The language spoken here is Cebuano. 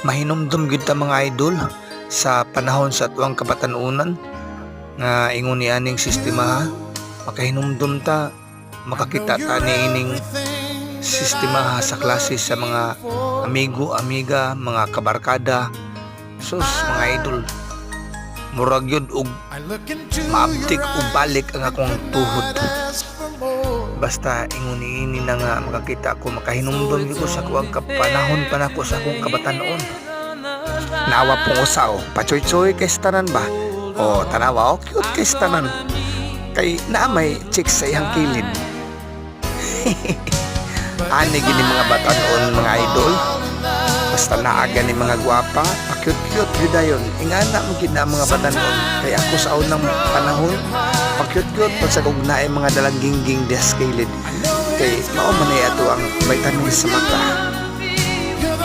Mahinumdum gyud ta, mga idol, sa panahon sa atuang kabatan-unan nga ingon ni aning sistema ha. Makahinumdum ta, makakita ta ni ining sistema ha, sa klase sa mga amigo, amiga, mga kabarkada. Sus, mga idol. Murag yun og maabtik og balik ang akong tuhod. Basta ingon ini na nga makakita ko, makahinumdum gyud ko sa kuang kapanahon pa nako sa akong kabatan-on. Nawa pong usa oh, pachoy-choy kay sa tanan ba? Oh, tanawa oh, cute kay sa tanan. Kay naa may chicks sa iyang kilid. Ani gini mga batan-on, mga idol. Basta naa gani mga gwapa, pa-cute-cute gyud dayon. Ingana mo gid na ang mga batan-on. Kay ako sa unang panahon, pa-cute-cute pag sa kog naay mga dalang gingging diha sa kilid. Kay mao man ay ato ang vitamin sa mata.